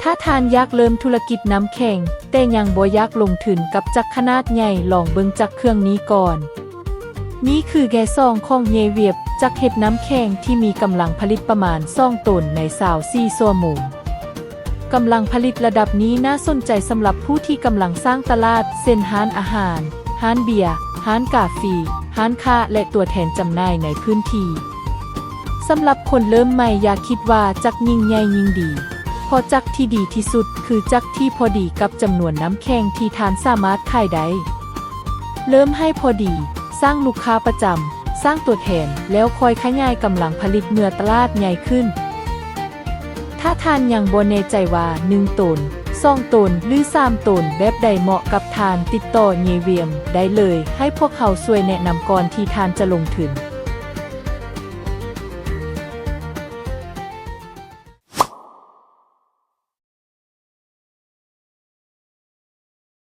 ຖ້າທ່ານຢາກເລີ່ມທຸລະກິດນ້ຳແຂງ ແຕ່ຍັງບໍ່ຢາກລົງທຶນກັບຈັກຂະໜາດໃຫຍ່, ລອງເບິ່ງຈັກເຄື່ອງນີ້ກ່ອນ. ນີ້ຄືແກສອງຂອງເຍວຽບ, ຈັກເຮັດນ້ຳແຂງທີ່ມີກຳລັງຜະລິດປະມານສອງໂຕນໃນຊາວສີ່ຊົ່ວໂມງ. ກຳລັງຜະລິດລະດັບນີ້ໜ້າສົນໃຈສຳລັບຜູ້ທີ່ກຳລັງສ້າງຕະຫຼາດ, ເຊັ່ນ ຮ້ານອາຫານ, ຮ້ານເບຍ, ຮ້ານກາຟີ, ຮ້ານຄ້າ ແລະ ຕົວແທນຈຳໜ່າຍໃນພື້ນທີ່. ສຳລັບຄົນເລີ່ມໃໝ່, ຢ່າຄິດວ່າຈັກຍິ່ງໃຫຍ່ຍິ່ງດີ, ເພາະຈັກທີ່ດີທີ່ສຸດຄືຈັກທີ່ພໍດີກັບຈຳນວນນ້ຳແຂງທີ່ທ່ານສາມາດຂາຍໄດ້. ເລີ່ມໃຫ້ພໍດີ, ສ້າງລູກຄ້າປະຈຳ, ສ້າງຕົວແທນ, ແລ້ວຄ່ອຍຂະຫຍາຍກຳລັງຜະລິດເມື່ອຕະຫຼາດໃຫຍ່ຂຶ້ນ. ຖ້າທ່ານຍັງບໍ່ແນ່ໃຈວ່າໜຶ່ງໂຕນ, ສອງໂຕນ ຫຼື ສາມໂຕນ ແບບໃດເໝາະກັບທ່ານ, ຕິດຕໍ່ເຍວຽມໄດ້ເລີຍ, ໃຫ້ພວກເຮົາຊ່ວຍແນະນຳກ່ອນທີ່ທ່ານຈະລົງທຶນ.